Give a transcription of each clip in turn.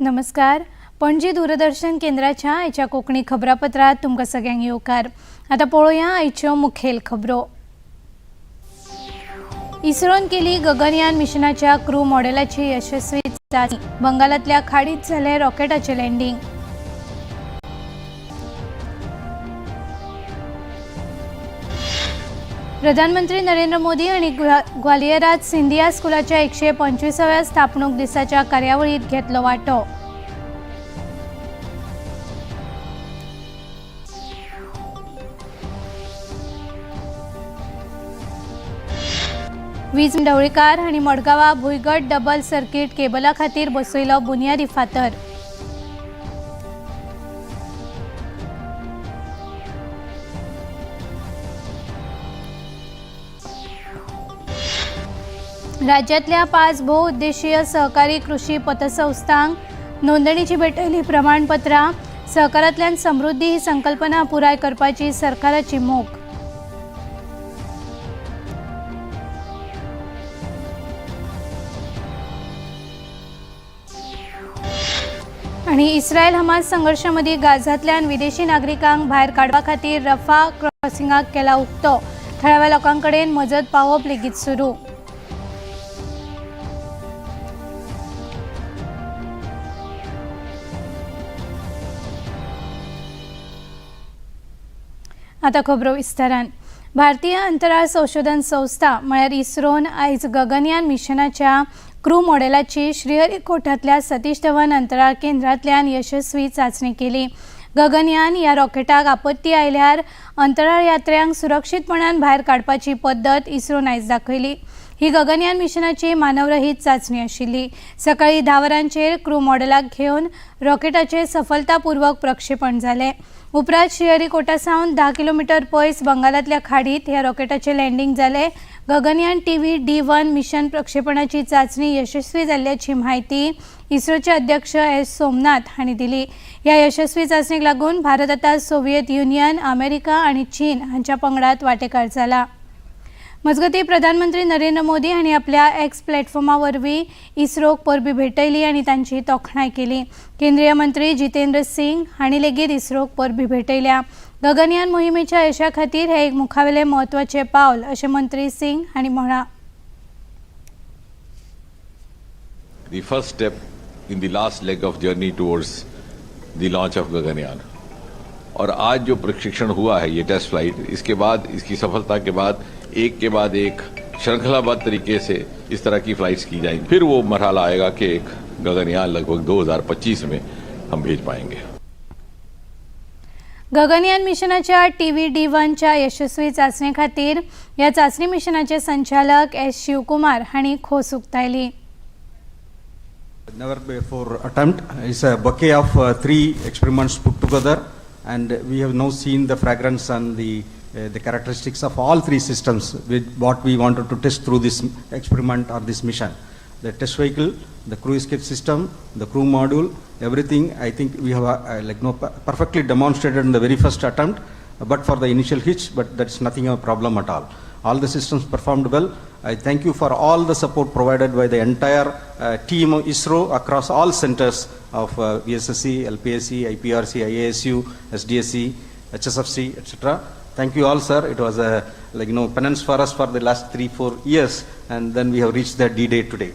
नमस्कार. पणजी दूरदर्शन केंद्राच्या आयच्या कोंकणी खबरापत्रात तुमकां सगळ्यांक येवकार. आतां पळोवया आयच्यो मुखेल खबरो. इस्रोन केली गगनयान मिशनाच्या क्रू मॉडेलाची यशस्वी चाचणी. बंगालातल्या खाडीत झाले रॉकेटाचे लँडिंग. प्रधानमंत्री नरेंद्र मोदी आनी ग्वालियरात सिंधिया स्कुलाच्या 125व्या स्थापणूक दिसाच्या कार्यावळीत घेतलो वांटो. वीज ढवळीकार हांणी मडगांवा भुंयगत डबल सर्किट केबला खातीर बसयलो बुन्यादी फातर. राज्यातल्या 5 बहुउद्देशीय सहकारी कृषी पतसंस्थांक नोंदणीची भेटयली प्रमाणपत्रां. सहकारांतल्यान समृद्धी ही संकल्पना पुराय करपाची सरकाराची मोख. आणि इस्रायल हमास संघर्शामदीं गाझांतल्यान विदेशी नागरिकांक भायर काडपा खातीर रफा क्रॉसिंगाक केला उक्तो. थळाव्या लोकां कडेन मजत पावोवप लेगीत सुरू. आता खबरो विस्तारान. भारतीय अंतराळ संशोधन संस्था म्हळ्यार इस्रोन आयज गगनयान मिशनाच्या क्रू मॉडेलाची श्रीहरिकोटांतल्या सतीश धवन अंतराळ केंद्रांतल्यान यशस्वी चाचणी केली. गगनयान ह्या रॉकेटाक आपत्ती आयल्यार अंतराळ यात्र्यांक सुरक्षीतपणान भायर काडपाची पद्दत इस्रोन आयज दाखयली. ही गगनयान मिशनाची मानवरहीत चाचणी आशिल्ली. सकाळी 10 वरांचेर क्रू मॉडेलाक घेवन रॉकेटाचें सफलतापूर्वक प्रक्षेपण जालें. उपरांत श्रीहरिकोटा सावन 10 किलोमिटर पयस बंगालांतल्या खाडीत ह्या रॉकेटाचें लँडींग जालें. गगनयान TV D1 mission प्रक्षेपणाची चाचणी यशस्वी जाल्ल्याची म्हायती इस्रोचे अध्यक्ष एस सोमनाथ हांणी दिली. ह्या यशस्वी चाचणीक लागून भारत आतां सोव्हिएत युनियन, अमेरिका आनी चीन हांच्या पंगडात वांटेकार जाला. मजगतीं, प्रधानमंत्री नरेंद्र मोदी हांणी आपल्या एक्स प्लॅटफॉर्मा वरवीं इस्रोक परबीं भेटयली आनी तांची तोखणाय केली. केंद्रीय मंत्री जितेंद्र सिंग हांणी लेगीत इस्रोक परबीं भेटयल्या. गगनयान मोहिमेच्या यशा खातीर हें एक मुखावेलें म्हत्वाचें पावल अशें मंत्री सिंग हांणी म्हळां. The first step in the last leg of journey towards the launch of Gaganyaan. और आज जो प्रशिक्षण हुआ है, ये टेस्ट फ्लाइट, इसके बाद, इसकी सफलता के बाद एक के बाद एक श्रृंखलाबद्ध तरीके से इस तरह की फ्लाइट्स की जाएंगी. फिर वो मरहला आएगा कि एक गगनयान लगभग 2025 में हम भेज पाएंगे. गगनयान मिशनाच्या TV D1च्या यशस्वी चाचणे खातीर ह्या चाचणी मिशनाचे संचालक एस शिवकुमार हांणी खोस उक्तायली. Never before attempt is a bouquet of three experiments put together, and we have now seen the fragrance and the characteristics of all three systems with what we wanted to test through this experiment or this mission. The test vehicle, the crew escape system, the crew module, everything, I think we have like no perfectly demonstrated in the very first attempt, but for the initial hitch, but that's nothing a problem at all. All the systems performed well. I thank you for all the support provided by the entire team of ISRO across all centers of VSSC, LPSC, IPRC, IASU, SDSC, HSFC, etc. Thank you all, sir. It was a like penance for us for the last 3-4 years, and then we have reached the D-Day today.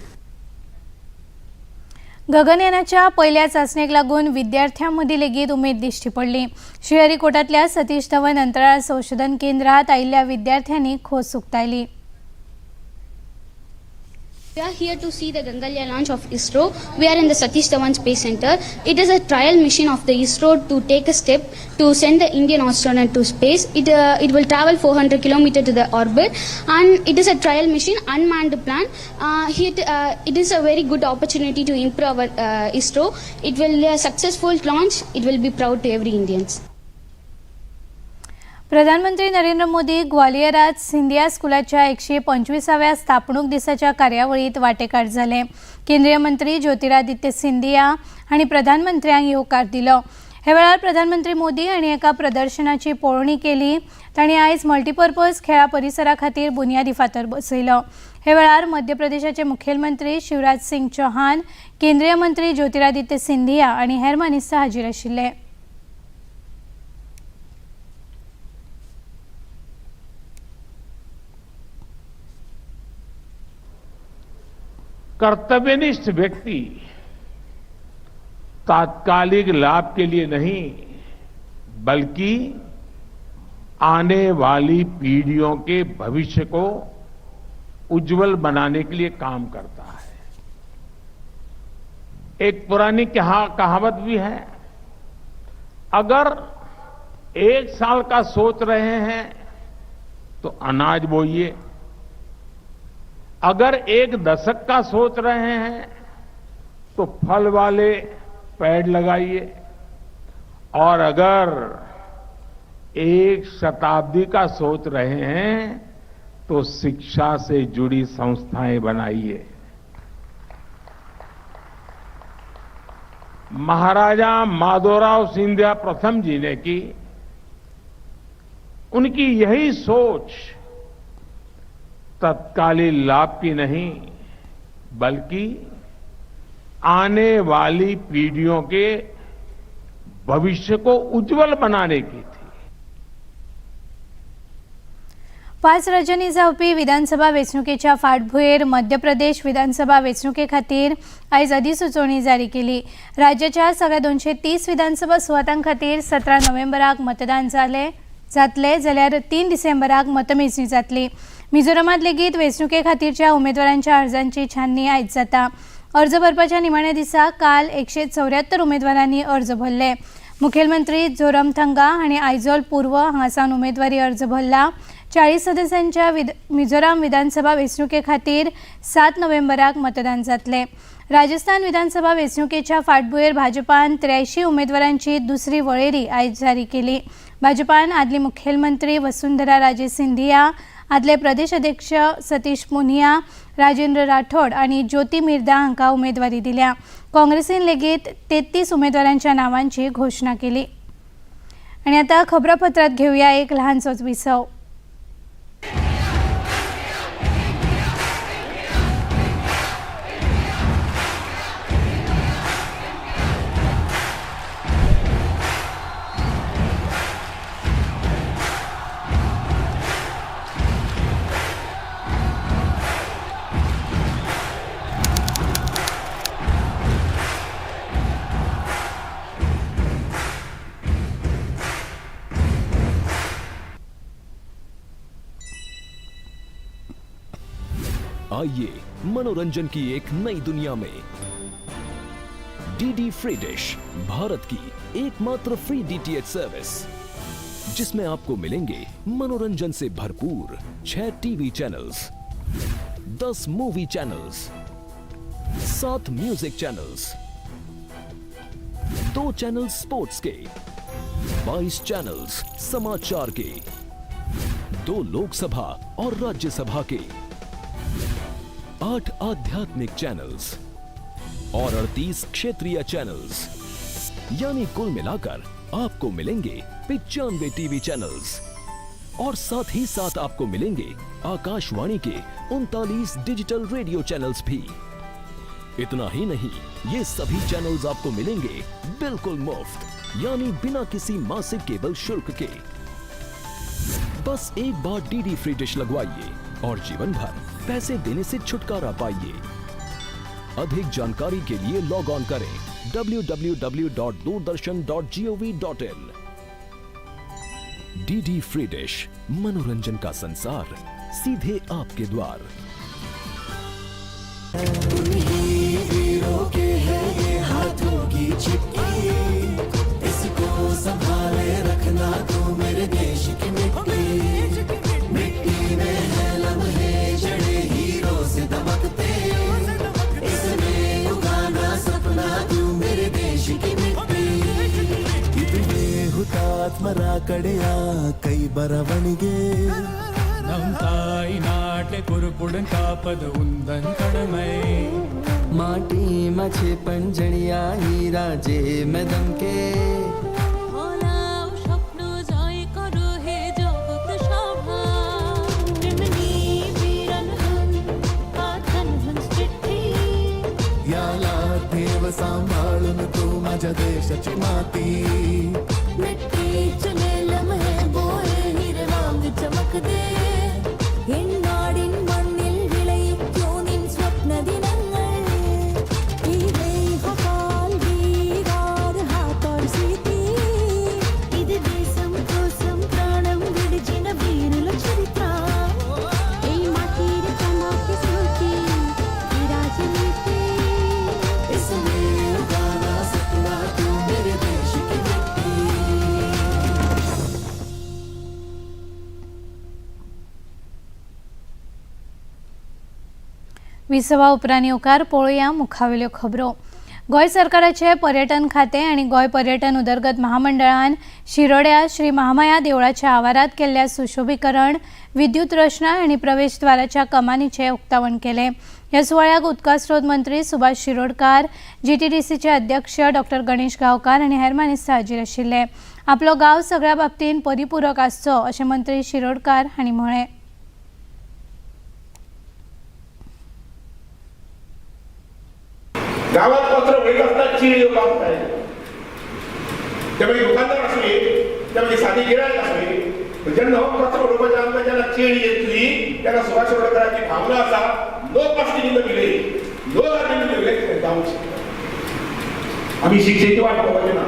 गगनयानाच्या पयल्या चाचणेक लागून विद्यार्थ्यां मदीं लेगीत उमेद दिश्टी पडली. श्रीहरिकोटांतल्या सतीश धवन अंतराळ संशोधन केंद्रात आयिल्ल्या विद्यार्थ्यांनी खोस उक्तायली. We are here to see the Gaganyaan launch of ISRO. We are in the Satish Dhawan Space Center. It is a trial mission of the ISRO to take a step to send the Indian astronaut to space. It will travel 400 km to the orbit, and it is a trial mission, unmanned plan. It is a very good opportunity to improve our ISRO. It will be a successful launch. It will be proud to every Indians. प्रधानमंत्री नरेंद्र मोदी ग्वालियरात सिंधिया स्कुलाच्या 125व्या स्थापणूक दिसाच्या कार्यावळीत वांटेकार जाले. केंद्रीय मंत्री ज्योतिरादित्य सिंधिया हांणी प्रधानमंत्र्यांक येवकार दिलो. हे वेळार प्रधानमंत्री मोदी हांणी एका प्रदर्शनाची पळोवणी केली. तांणी आयज मल्टीपर्पज खेळा परिसरा खातीर बुन्यादी फातर बसयलो. हे वेळार मध्य प्रदेशाचे मुखेलमंत्री शिवराज सिंग चौहान, केंद्रीय मंत्री ज्योतिरादित्य सिंधिया आनी हेर मानेस्त हाजीर आशिल्ले. कर्तव्यनिष्ठ व्यक्ति तात्कालिक लाभ के लिए नहीं बल्कि आने वाली पीढ़ियों के भविष्य को उज्जवल बनाने के लिए काम करता है। एक पुरानी कहावत भी है, अगर एक साल का सोच रहे हैं तो अनाज बोइए, अगर एक दशक का सोच रहे हैं तो फल वाले पेड़ लगाइए, और अगर एक शताब्दी का सोच रहे हैं तो शिक्षा से जुड़ी संस्थाएं बनाइए। महाराजा माधवराव सिंधिया प्रथम जी ने की उनकी यही सोच तत्कालीन लाभ की नहीं बल्कि आने वाली पीढ़ियों के भविष्य को उज्जवल बनाने की थी। 5 राज्यांनी जावपी विधानसभा वेंचणुकेच्या फाटभुंयेर मध्य प्रदेश विधानसभा वेंचणुके खातीर आयज अधिसुचोवणी जारी केली. राज्याच्या सगळ्या 230 विधानसभा सुवातां खातीर 17 नोव्हेंबराक मतदान जातले जाल्यार 3 डिसेंबराक मतमेजणी जातली. मिझोरामांत लेगीत वेंचणुके खातीरच्या उमेदवारांच्या अर्जांची छाननी आयज जाता. अर्ज भरपाच्या निमाण्या दिसा काल 174 उमेदवारांनी अर्ज भरले. मुखेलमंत्री झोरमथंगा हांणी आयजॉल पूर्व हांगासावन उमेदवारी अर्ज भरला. 40 सदस्यांच्या मिझोराम विधानसभा वेंचणुके खातीर 7 नोव्हेंबराक मतदान जातले. राजस्थान विधानसभा वेंचणुकेच्या फाटभुंयेर भाजपान 83 उमेदवारांची दुसरी वळेरी आयज जारी केली. भाजपान आदली मुखेलमंत्री वसुंधरा राजे सिंधिया, आदले प्रदेश अध्यक्ष सतीश पुनिया, राजेंद्र राठोड आनी ज्योती मिर्दा हांकां उमेदवारी दिल्या. काँग्रेसीन लेगीत 33 उमेदवारांच्या नावांची घोशणा केली. आनी आतां खबरापत्रांत घेवया एक ल्हानसोच विसव. आइए मनोरंजन की एक नई दुनिया में डीडी फ्री डिश, भारत की एकमात्र फ्री डीटीएच सर्विस, जिसमें आपको मिलेंगे मनोरंजन से भरपूर 6 TV channels, 10 movie channels, 7 music channels, 2 channel sports K, 22 channels समाचार के, 2 लोकसभा और राज्यसभा के, 8 आध्यात्मिक चैनल्स और 38 क्षेत्रीय चैनल्स, यानी कुल मिलाकर आपको मिलेंगे 95 टीवी चैनल्स और साथ ही साथ आपको मिलेंगे Akashvani K 39 digital radio channels भी। इतना ही नहीं, ये सभी चैनल्स आपको मिलेंगे बिल्कुल मुफ्त, यानी बिना किसी मासिक केबल शुल्क के। बस एक बार डीडी फ्री डिश लगवाइए और जीवन भर पैसे देने से छुटकारा पाइए। अधिक जानकारी के लिए लॉग ऑन करें www.doordarshan.gov.in। DD free dish, मनोरंजन का संसार सीधे आपके द्वार। हीरो के है ये हाथों की चिट्ठी, इसको संभाले रखना तू मेरे देश की मिट्टी। मिट्टी में है लम्हे जड़े हीरो से दमकते, इसमें उगाना सपना तू मेरे देश की मिट्टी। ಇದುವೇ ಹುತಾತ್ಮರ ಕಡೆಯ ಕೈ ಬರವಣಿಗೆ. நம் தாய் நாட்டை பொறுப்புடன் காப்பது உந்தன் கடமை. માટી માં છે પણ જડિયા હીરા જે મેં દમકે. देशाची माती. मिट्टी लम्हे बोए हीरे वांग चमक दे. എന്നാടിൻ മണ്ണിൽ വിളയിക്കൂ നിൻ സ്വപ്ന ദിനങ്ങൾ. ఇది దేశం కోసం ప్రాణం విడిచిన వీరుల చరిత్ర. এই মাটির চমক স্মৃতি রাজনীতি. इसमें उगाना सपना तू मेरे देश की मिट्टी. विसवा उपरांत येवकार. पळोवया मुखावेल्यो खबरो. गोंय सरकाराचे पर्यटन खातें आनी गोंय पर्यटन उदरगत महामंडळान शिरोड्या श्री महामाया देवळाच्या आवारात केल्ल्या सुशोभीकरण, विद्युत रोषणाय आनी प्रवेशद्वाराच्या कमानीचें उक्तावण केलें. ह्या सुवाळ्याक उदका स्रोत मंत्री सुभाष शिरोडकार, जीटीडीसीचे अध्यक्ष डॉक्टर गणेश गांवकार आनी हेर मानेस्त हाजीर आशिल्ले. आपलो गांव सगळ्या बाबतींत परिपूरक आसचो अशें मंत्री शिरोडकार हांणी म्हळें. गावात पत्र वयत आसतना चीळ येवपाक जाय. ते मागीर दुकानदार आसली, ते मागीर सादी गिरायक आसली, जेन्ना हो कचरो उडोवपाचें आमकां जेन्ना चीळ येतली तेन्ना सुभाष शिरोडकराची भावना आसा, no plastic in the village, no garbage in the village जावंक शकता. आमी शिक्षेची वाट पळोवपाची ना.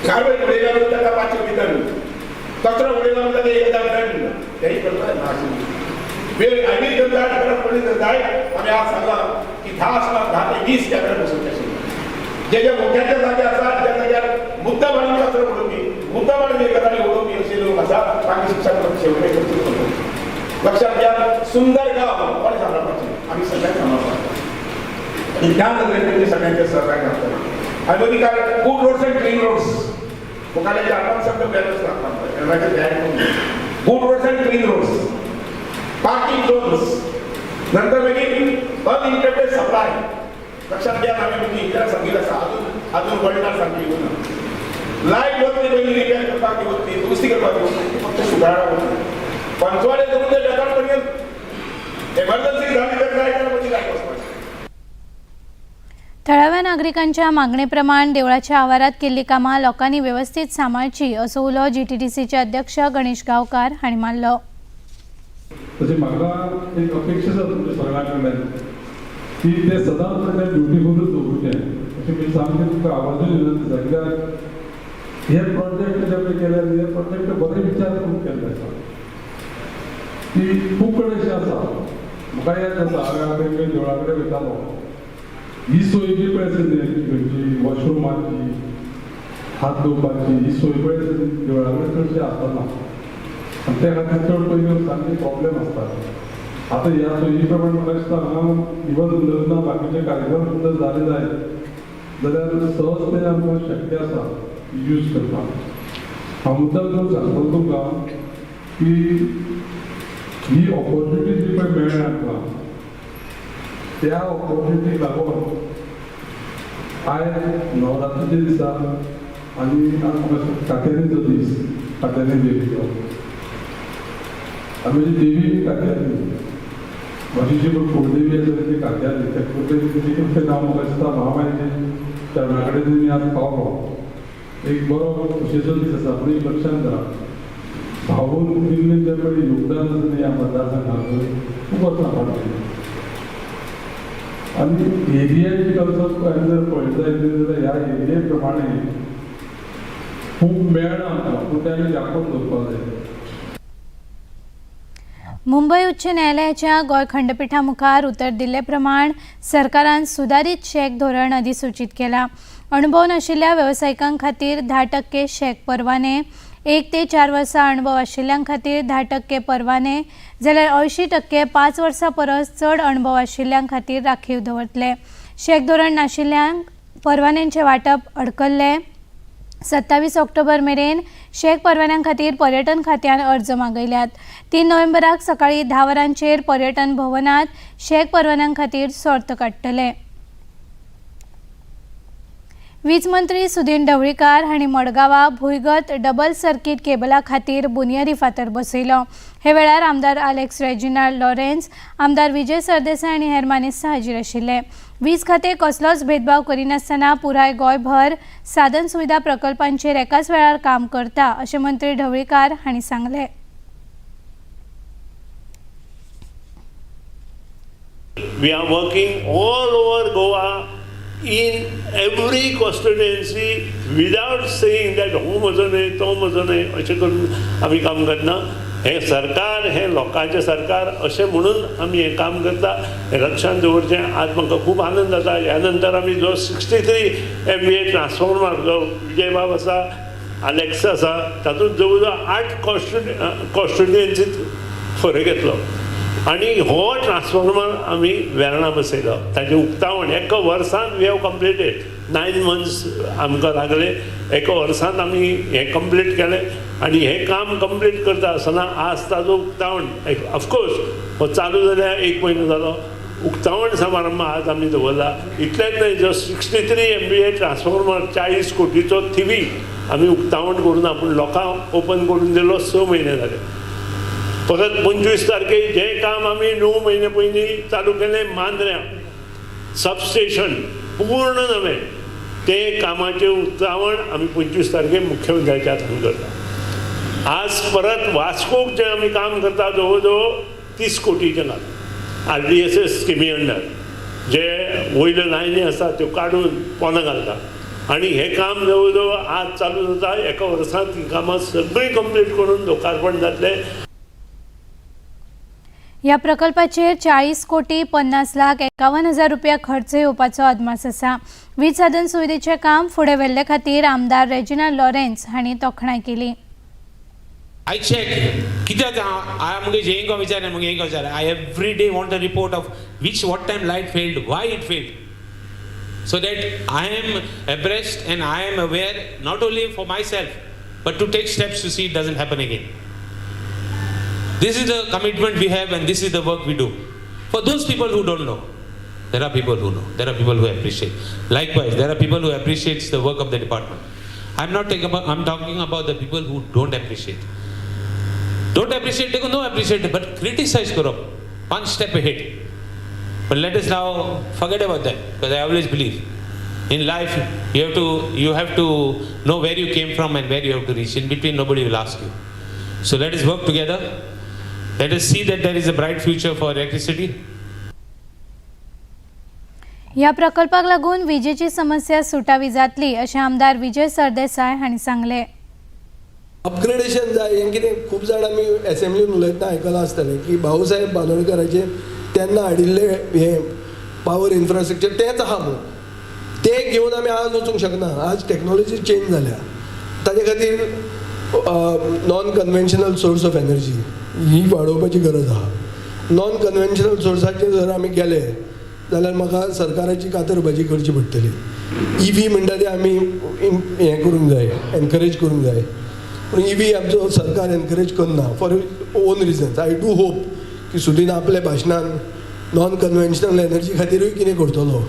गार्बेज उडयला म्हणून ताका 500 रुपये दंड, कचरो उडयला म्हणून ताका 1000 दंड, तेही करता ना. वेळ आनी जर जाय, गरज पडली तर जाय. आमी आज सांगलां की 10 आसता, 10 ते 20 कॅमेरा बसोवचे आशिल्ले. जे जे मोठ्याच्या जागे आसा त्या जाग्यार मुद्दाम हाडून कचरो उडोवपी, मुद्दाम हाडून हे गजाली उडोवपी अशे लोक आसा, तांकां शिक्षा करप शेवटे करची पडटली. लक्षात घ्या, सुंदर गाव कोणी सांबाळपाचें? आमी सगळ्यांक सांबाळपाचें आनी त्या नदरेन तुमचे सगळ्यांचे सहकार्य लागतलें. आनी मदीं काय, good roads and clean roads. मुखारले 4-5 शब्द बॅलन्स लागतात. Good roads and clean roads, parking zones, नंतर मागीर अनइंटरप्टेड सप्लाय. लक्षात घ्या, आम्ही म्हणजे इतक्या सांगितलं आसा, अजून अजून वळणार सारकी येवना. लायट वतली, पयलीं रिपेर करपाक ती वतली, दुरुस्ती करपाक ती वतली, फक्त शुक्रारा वतली. पंचवाडे धरून ते बेताळ पर्यंत एमर्जन्सी झाली तर जाय जाल्यार मागीर लायट वचपाची. थळाव्या नागरिकांच्या मागणेप्रमाण देवळाच्या आवारात केल्ली कामां लोकांनी वेवस्थीत सांबाळची असो उलो जीटीडीसीचे अध्यक्ष गणेश गांवकार हांणी मारलो. तशें म्हाका एक अपेक्षा आसा तुमच्या सगळ्यां कडल्यान की तें सदांच तें ब्युटिफुलूच दवरूचें अशें मी सामकें तुमकां आवाजूय विनंती आसा. कित्याक हे प्रोजेक्ट जे पळय केले, हे प्रोजेक्ट बरे विचार करून केल्ले आसा की खूब कडेन अशें आसा. म्हाका याद आसा, हांवें हांव देवळा कडेन वयतालो, ही सोय जी पळय आसा न्ही, खंयची वॉशरुमाची, हात धुवपाची ही सोय पळय आसा ती देवळा कडेन चडशी आसना आनी त्या खातीर चड पयलीं सामके प्रॉब्लेम आसतात. आतां ह्या सोयी प्रमाण म्हाका दिसता हांगा इवन लग्न, बाकीचे कार्यक्रम सुद्दां जाले जायत जाल्यार सहज तें आमकां शक्य आसा यूज करपाक. हांव मुद्दाम करून सांगतलो तुमकां की ही ऑपॉर्च्युनिटी जी पळय मेळ्ळ्या आमकां, त्या ऑपॉर्च्युनिटीक लागून आयज नवरात्रीच्या दिसा आनी आज कात्यायनीचो दीस, कात्यायनी देवीचो. आनी म्हजी देवी बी कात्यायनी, म्हजी जी पळय कुळदेवी आसा ती कात्यायनी. त्या कुळदेवीचें कृपेन हांव म्हाका दिसता महामायेच्या चरणा कडेन तुमी आज पावलो. एक बरो खोशयेचो दीस आसा. पूण एक लक्षांत धरा, भाऊन दिल्लें जें पळय योगदान आसा न्ही ह्या मतदारसंघाक, खूब वर्सां फाटलीं आनी एरियाची कन्सर्न आमी जर पळयत जायत जाल्यार ह्या एरिये प्रमाणे खूब मेळना आमकां, पूण तें आमी दाखोवन दवरपाक जाय. मुंबय उच्च न्यायालयाच्या गोंय खंडपिठा मुखार उतर दिल्ले प्रमाण सरकारान सुदारीत शॅक धोरण अधिसूचीत केलां. अणभव नाशिल्ल्या वेवसायिकां खातीर 10% शॅक परवाने, 1 ते 4 वर्सां अणभव आशिल्ल्यां खातीर 10% परवाने, जाल्यार 80% 5 वर्सां परस चड अणभव आशिल्ल्यां खातीर राखीव दवरतले. शॅक धोरण नाशिल्ल्यांक परवान्यांचें वांटप अडकल्लें. 27 ऑक्टोबर मेरेन शॅक परवान्यां खातीर पर्यटन खात्यान अर्ज मागयल्यात. 3 नोव्हेंबराक सकाळीं 10 वरांचेर पर्यटन भवनात शॅक परवान्यां खातीर सोर्त काडटले. वीज मंत्री सुदिन ढवळीकार हांणी मडगांवा भुंयगत डबल सर्कीट केबला खातीर बुन्यादी फातर बसयलो. हे वेळार आमदार आलेक्स रेजिनाल्ड लॉरेन्स, आमदार विजय सरदेसाय आनी हेर मानेस्त हाजीर आशिल्ले. वीज खातें कसलोच भेदभाव करिनासतना पुराय गोंयभर साधन सुविधा प्रकल्पांचेर एकाच वेळार काम करता अशें मंत्री ढवळीकार हांणी सांगलें. We are working all over Goa in every constituency without saying that हो म्हजो न्हय, तो म्हजो न्हय, अशें करून आमी काम करना. हें सरकार हें लोकांचें सरकार अशें म्हणून आमी हें काम करता हें लक्षांत दवरचें. आज म्हाका खूब आनंद जाता. ह्या नंतर आमी जो 63 MVA transformer जो विजयबाब आसा, आलेक्स आसा, तातूंत जवळ जवळ 8 कॉन्स्टिट्युएन्सीत फरक येतलो आनी हो ट्रान्सफॉर्मर आमी वेर्णा बसयलो. ताचें उक्तावण एका वर्सान we have completed. 9 months आमकां लागले. एका वर्सान आमी हें कंप्लीट केलें आनी हें काम कंप्लीट करता आसतना आज ताजो उक्तावण, ऑफकोर्स हो चालू जाल्यार 1 म्हयनो जालो, उक्तावण समारंभ आज आमी दवरला. इतलेंच न्हय, जो 63 MVA transformer 40 कोटीचो थिवी आमी उक्तावण करून आपूण लोकांक ओपन करून दिलो. 6 म्हयने जाले. परत 25 तारखेक जें काम आमी 9 म्हयने पयलीं चालू केलें, मांद्र्यां सबस्टेशन पूर्ण नवें, तें कामाचें उक्तावण आमी 25 तारखेक मुख्यमंत्र्याच्या हातान करता. आज परत वास्कोक जें आमी काम करता जवळ जवळ 30 कोटीचें काम RDSS स्किमी अंडर जे वयल्यो लायनी आसा त्यो काडून पोंदां घालता आनी हें काम जवळ जवळ आज चालू जाता. एका वर्सांत हीं कामां सगळीं कंप्लीट करून लोकार्पण जातलें. ह्या प्रकल्पाचेर 40 कोटी 50 लाख 51 हजार रुपया खर्च येवपाचो अदमास आसा. वीज साधन सुविधेचें काम फुडें व्हेल्ले खातीर आमदार रेजिना लॉरेन्स हांणी तोखणाय केली. I check कित्याक हांवें मुगे जेईंक विचारलें, मुगे हेंक विचारलें. I every day want a report of which what time light failed, why it failed, so that I am abreast and I am aware not only for myself but to take steps to see it doesn't happen again. This is the commitment we have and this is the work we do. For those people who don't know, there are people who know, there are people who appreciate. Likewise, there are people who appreciate the work of the department. I'm not talking about, I'm talking about the people who don't appreciate. Don't appreciate, they no appreciate, but criticize Kurup, one step ahead. But let us now forget about that, because I always believe in life you have to know where you came from and where you have to reach. In between, nobody will ask you. So let us work together. Let us see that there is a bright future for electricity. ह्या प्रकल्पाक लागून विजेची समस्या सुटावी जातली अशें आमदार विजय सरदेसाय हांणी सांगलें. अपग्रेडेशन जाय हें कितें खूब जाण आमी एसेंब्लीन उलयतना आयकलां आसतलें की भाऊसाहेब बांदोडकराचें तेन्ना हाडिल्लें हें पावर इन्फ्रास्ट्रक्चर तेंच आहा म्हणून तें घेवन आमी आज वचूंक शकना. आज टॅक्नोलॉजी चेंज जाल्या, ताजे खातीर non conventional source of energy ही वाडोवपाची गरज आहा. नॉन कन्वेन्शनल सोर्साचेर जर आमी गेले जाल्यार म्हाका सरकाराची कातरभाजी करची पडटली. EV म्हणटा ते आमी हें करूंक जाय, एनकरेज करूंक जाय, पूण EV आमचो सरकार एनकरेज करना for own reasons. I do hope की सुदीन आपल्या भाशणान नॉन कन्वेन्शनल एनर्जी खातीरूय कितें करतलो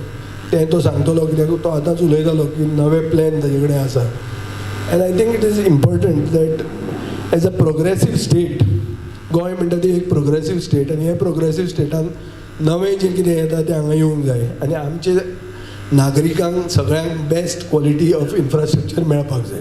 तें तो सांगतलो, कित्याक तो आतांच उलयतालो की नवे प्लॅन ताजे कडेन आसा. And I think it is important that as a progressive state, Goa म्हणटा ती एक प्रोग्रेसीव स्टेट आनी हे प्रोग्रेसीव स्टेटान नवें जें कितें येता तें हांगा येवंक जाय आनी आमचे नागरिकांक सगळ्यांक बेस्ट क्वॉलिटी ऑफ इन्फ्रास्ट्रक्चर मेळपाक जाय.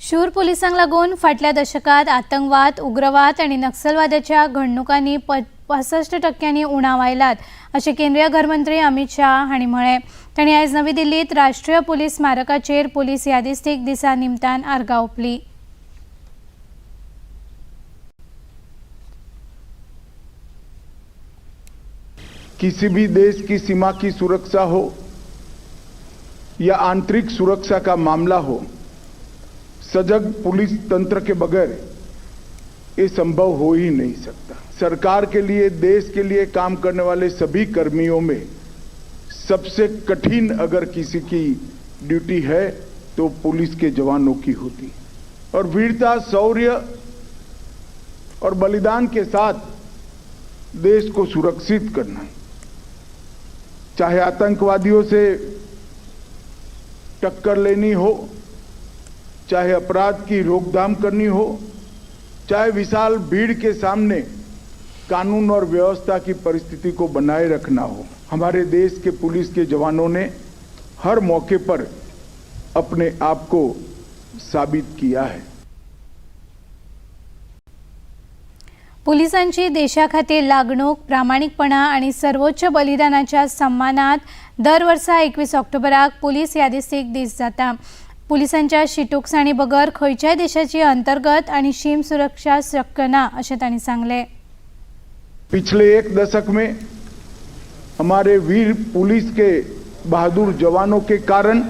शूर पुलिसांक लागून फाटल्या दशकांत आतंकवाद, उग्रवाद आनी नक्षलवादाच्या घडणुकांनी 65% उणाव आयलात अशें केंद्रीय घरमंत्री अमित शाह हांणी म्हळें. तांणी आयज नवी दिल्लीत राष्ट्रीय पुलीस स्मारकाचेर पुलीस यादिस्तीक दिसा निमतान आर्गां ओंपली. किसी भी देश की सीमा की सुरक्षा हो या आंतरिक सुरक्षा का मामला हो, सजग पुलिस तंत्र के बगैर ये संभव हो ही नहीं सकता। सरकार के लिए, देश के लिए काम करने वाले सभी कर्मियों में सबसे कठिन अगर किसी की ड्यूटी है तो पुलिस के जवानों की होती है। और वीरता, शौर्य और बलिदान के साथ देश को सुरक्षित करना, चाहे आतंकवादियों से टक्कर लेनी हो, चाहे अपराध की रोकथाम करनी हो, चाहे विशाल भीड़ के सामने कानून और व्यवस्था की परिस्थिति को बनाए रखना हो, हमारे देश के पुलिस के जवानों ने हर मौके पर अपने आप को साबित किया है। पुलिसांची देशा खातीर लागणूक, प्रामाणीकपणा आनी सर्वोच्च बलिदानाच्या सन्मानात दर वर्सा 21 ऑक्टोबराक पुलीस यादस्तीक दीस जाता। पुलिसांच्या शिटूकसाणी बगर खंयच्याय देशाची अंतर्गत आनी शीम सुरक्षा शक्य ना अशें तांणी सांगलें। पिछले एक दशक में हमारे वीर पुलिस के बहादुर जवानों के कारण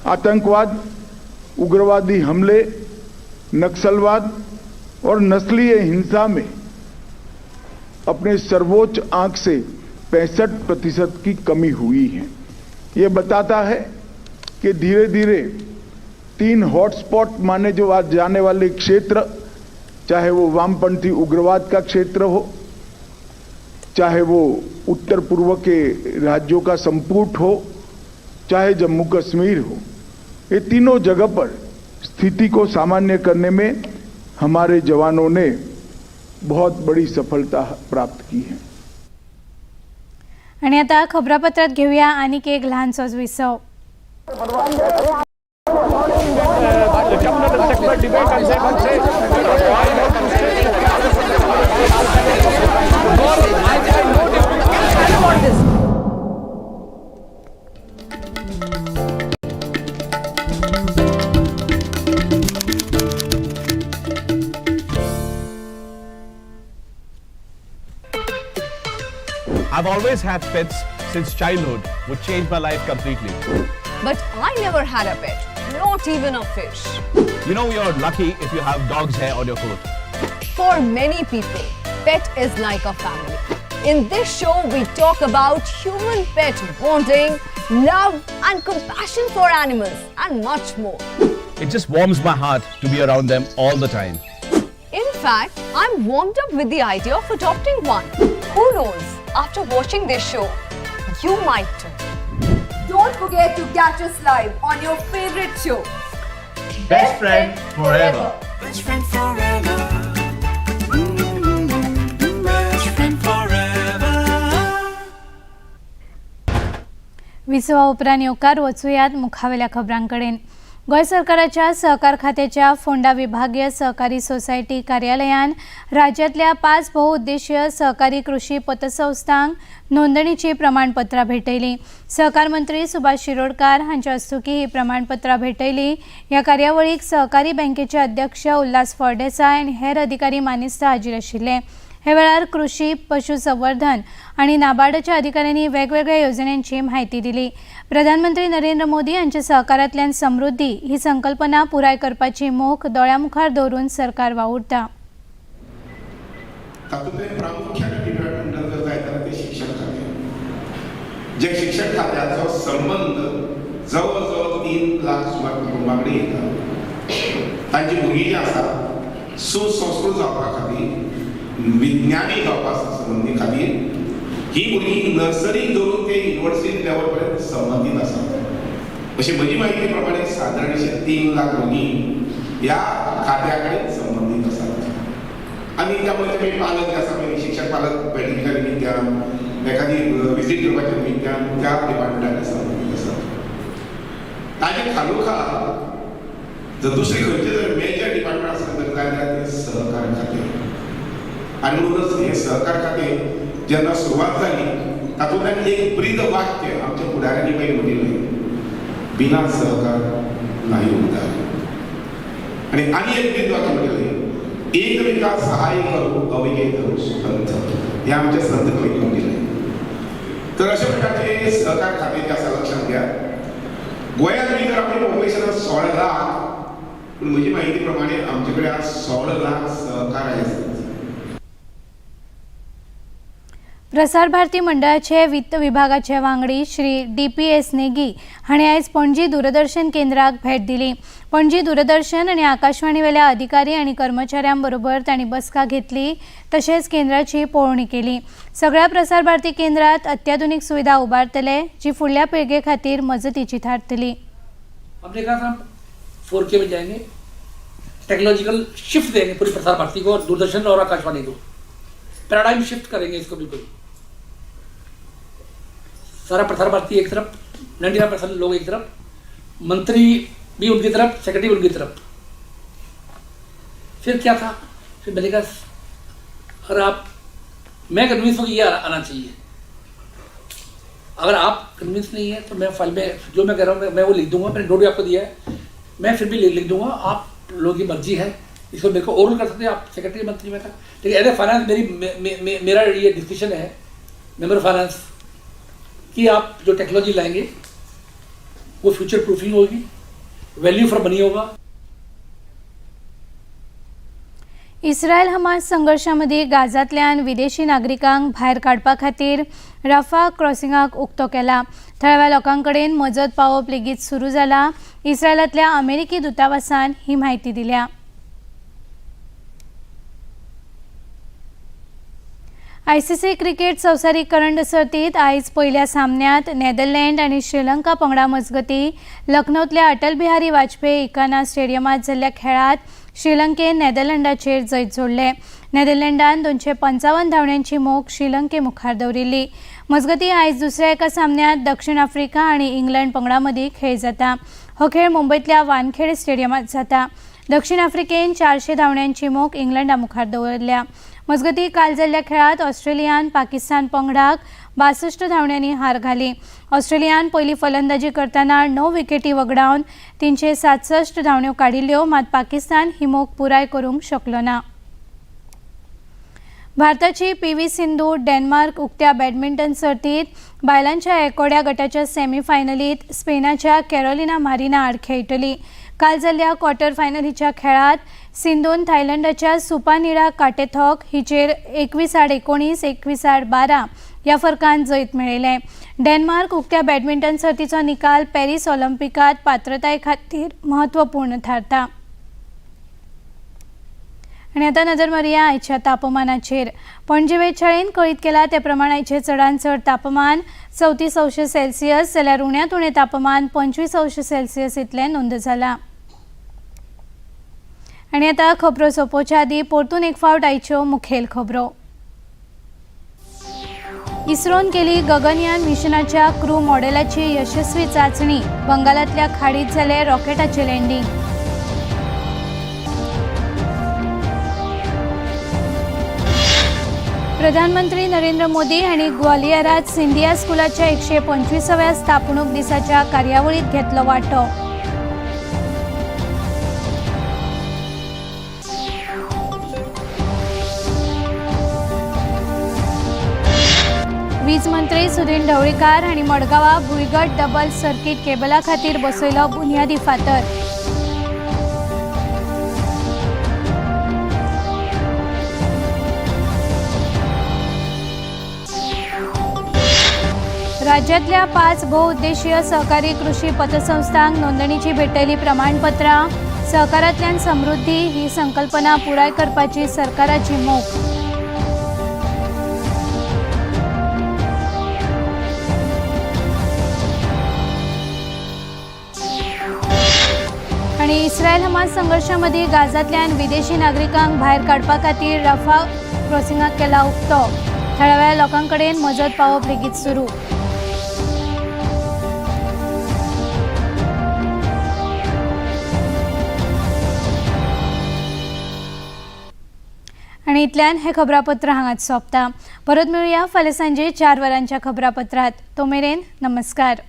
आतंकवाद, उग्रवादी हमले, नक्सलवाद और नस्लीय हिंसा में अपने सर्वोच्च आंक से 65% की कमी हुई है। ये बताता है कि धीरे धीरे 3 हॉटस्पॉट माने जो आज जाने वाले क्षेत्र, चाहे वो वामपंथी उग्रवाद का क्षेत्र हो, चाहे वो उत्तर पूर्व के राज्यों का संपुट हो, चाहे जम्मू कश्मीर हो, ये तीनों जगह पर स्थिति को सामान्य करने में हमारे जवानों ने बहुत बड़ी सफलता प्राप्त की है। आणि आता खबरापत्रात घेऊया आणखी एक लहानसोच विसव। I've always had pets since childhood, which changed my life completely. But I never had a pet, not even a fish. You know, you're lucky if you have dog's hair on your coat. For many people, pet is like a family. In this show, we talk about human-pet bonding, love and compassion for animals and much more. It just warms my heart to be around them all the time. In fact, I'm warmed up with the idea of adopting one. Who knows, after watching this show, you might too. Don't forget to catch us live on your favorite show, Best Friend Forever. Best friend forever. Best friend forever. विसवा उपरांत येवकार वचुयात मुखावेल्या खबरांकडेन। गोंय सरकाराच्या सहकार खात्याच्या फोंडा विभागीय सहकारी society कार्यालयान राज्यांतल्या 5 बहुउद्देशीय सहकारी कृषी पतसंस्थांक नोंदणीची प्रमाणपत्रां भेटयली। सहकार मंत्री सुभाष शिरोडकार हांच्या हस्तुकीं ही प्रमाणपत्रां भेटयली। ह्या कार्यावळीक सहकारी बँकेचे अध्यक्ष उल्हास फळदेसाय आनी हेर अधिकारी मानेस्त हाजीर आशिल्ले। हे वेळार कृषी, पशुसंवर्धन आनी नाबार्डच्या अधिकाऱ्यांनी वेगवेगळ्या येवजण्यांची म्हायती दिली। प्रधानमंत्री नरेंद्र मोदी हांच्या सहकारांतल्यान समृद्धी ही संकल्पना पुराय करपाची मोख दोळ्यामुखार दवरून सरकार वावुरता। तातूंतलें प्रामुख्यान डिपार्टमेंट जर जायत जाल्यार तें शिक्षण खातें, जे शिक्षण खात्याचो संबंद जवळ जवळ 3 लाख सुमार कुटुंबां कडेन येता। तांची भुरगीं जीं आसा सुसंस्कृत जावपा खातीर, विज्ञानी जावपा संबंदी खातीर ही भुरगीं नर्सरीक धरून ते युनिवर्सिटी लेवल पर्यंत संबंदीत आसा। अशी म्हजी म्हायती प्रमाणे सादारणशे 3 लाख भुरगीं ह्या खात्या कडेन संबंदीत आसात। आनी त्यामुळे ते पालक जे आसा पळय, शिक्षक पालक बैठकीच्या निमित्तान, एखादी विजीट करपाच्या निमित्तान त्या डिपार्टमेंटा संबंदीत आसात। ताजे खालोखाल जर दुसरी खंयचे जर मेजर डिपार्टमेंट आसत जर जाय जाल्यार तें सहकार खातें। आनी म्हणूनच हें सहकार खातें जेन्ना सुरवात जाली तातूंतल्यान एक ब्रीद वाक्य आमच्या फुडाऱ्यांनी पयलीं म्हणिल्लें, बिना सहकार नाही उद्धार। आनी आनी एक ब्रीद वाक्य म्हणिल्लें, एकमेका सहाय्य करू अवघे धरू सुपंथ, हे आमच्या संत कवीन म्हणिल्लें। तर अशा प्रकारचे सहकार खातें जें आसा लक्षांत घ्या, गोंयांत भितर आपली पॉप्युलेशन आसा 16 लाख, पूण म्हजी म्हायती प्रमाणे आमचे कडेन आज 16 लाख सहकार आसात। प्रसार भारती मंडळाचे वित्त विभागाचे वांगडी श्री DPS Negi हांणी आयज पणजी दूरदर्शन केंद्राक भेट दिली। पणजी दूरदर्शन आनी आकाशवाणीवेल्या अधिकारी आनी कर्मचाऱ्यां बरोबर तांणी बसका घेतली, तशेंच केंद्राची पळोवणी केली। सगळ्या प्रसार भारती केंद्रात अत्याधुनिक सुविधा उबारतले, जी फुडल्या पिळगे खातीर मजतीची थारतली। हमने कहा था हम 4K में जाएंगे, टेक्नोलॉजिकल शिफ्ट देंगे पूरी प्रसार भारती को, दूरदर्शन और आकाशवाणी को, पैराडाइम शिफ्ट करेंगे इसको बिल्कुल। सारा प्रसार भारती एक तरफ, 99% लोग एक तरफ, मंत्री भी उनकी तरफ, सेक्रेटरी भी उनकी तरफ। फिर क्या था, फिर मैंने कहा अगर आप, मैं कन्विंस हूँ कि ये आना चाहिए, अगर आप कन्विंस नहीं है तो मैं फाइल में जो मैं कह रहा हूँ मैं वो लिख दूंगा, मैंने नोट भी आपको दिया है, मैं फिर भी लिख दूंगा, आप लोगों की मर्जी है, इसको मेरे को ओरल कर सकते हैं आप, सेक्रेटरी मंत्री में था। लेकिन एज ए फाइनेंस मेरी मेरा ये डिसीजन है मेंबर फाइनेंस कि आप जो टेक्नोलॉजी लाएंगे वो फ्यूचर प्रूफिंग होगी, वैल्यू फॉर मनी होगा। इस्रायल हमास संघर्षामदी गाझांतल्यान विदेशी नागरिकांक भायर काडपा खातीर रफा क्रॉसिंगाक उक्तो केला। थळाव्या लोकां कडेन मजत पावोवप लेगीत सुरू जाला। इस्रायलांतल्या अमेरिकी दूतावासान ही म्हायती दिल्या। आयसीसी क्रिकेट संवसारीक करंड सर्तीत आयज पयल्या सामन्यांत नेदरलँड आनी श्रीलंका पंगडा मजगती लखनौतल्या अटल बिहारी वाजपेयी इकाना स्टेडियमांत जाल्ल्या खेळांत श्रीलंकेन नेदरलँडाचेर जैत जोडलें। नेदरलँडान 255 धांवड्यांची मोख श्रीलंके मुखार दवरिल्ली। मजगती आयज दुसऱ्या एका सामन्यांत दक्षिण आफ्रिका आनी इंग्लंड पंगडा मदीं खेळ जाता। हो खेळ मुंबयतल्या वानखेडे स्टेडियमांत जाता। दक्षिण आफ्रिकेन 400 धांवड्यांची मोख इंग्लंडा मुखार दवरल्या। मजगती काल जाल्ल्या खेळांत ऑस्ट्रेलियान पाकिस्तान पंगडाक 62 धांवड्यांनी हार घाली। ऑस्ट्रेलियान पयली फलंदाजी करतना 9 विकेटी वगडावन 367 धांवड्यो काडिल्ल्यो, मात पाकिस्तान ही मोख पुराय करूंक शकलो ना। भारताची पीव्ही सिंधू डेन्मार्क उक्त्या बॅडमिंटन सर्तीत बायलांच्या एकोड्या गटाच्या सेमीफायनलीत स्पेनाच्या कॅरोलिना मारिना आड खेळटली। काल जाल्ल्या क्वॉर्टर फायनलीच्या खेळांत सिंधून थायलंडाच्या सुपानिडा काटेथॉक हिचेर 21-19, 21-12 ह्या फरकान जैत मेळयलें। डेन्मार्क उक्त्या बॅडमिंटन सर्तीचो निकाल पॅरीस ऑलिम्पिकात पात्रताये खातीर महत्वपूर्ण थारता। आनी आतां नजर मारुया आयच्या तापमानाचेर। पणजे वेधशाळेन कळीत केला ते प्रमाण आयचें चडांत चड तापमान 34 अंश सेल्सियस जाल्यार उण्यांत उणें तापमान 25 अंश सेल्सियस इतलें नोंद जालां। आनी आतां खबरो सोंपोवच्या आदीं परतून एक फावट आयच्यो मुखेल खबरो। इस्रोन केली गगनयान मिशनाच्या क्रू मॉडेलाची यशस्वी चाचणी, बंगालांतल्या खाडीत जालें रॉकेटाचें लँडींग। प्रधानमंत्री नरेंद्र मोदी हांणी ग्वालियरात सिंधिया स्कुलाच्या 125व्या स्थापणूक दिसाच्या कार्यावळीत घेतलो वांटो। वीज मंत्री सुदिन ढवळीकार हांणी मडगांवां भुंयगत डबल सर्किट केबला खातीर बसयलो बुन्यादी फातर। राज्यातल्या 5 बहुउद्देशीय सहकारी कृषी पतसंस्थांक नोंदणीची भेटयली प्रमाणपत्रां, सहकारांतल्यान समृद्धी ही संकल्पना पुराय करपाची सरकाराची मोख। आनी इस्रायल हमास संघर्षामदीं गाझांतल्यान विदेशी नागरिकांक भायर काडपा खातीर रफा क्रॉसिंगाक केला उक्तो, थळाव्या लोकां कडेन मजत पावोवप लेगीत सुरू। आनी इतल्यान हें खबरापत्र हांगाच सोंपता। परत मेळुया फाल्यां सांजे 4 वरांच्या खबरापत्रांत। तो मेरेन नमस्कार।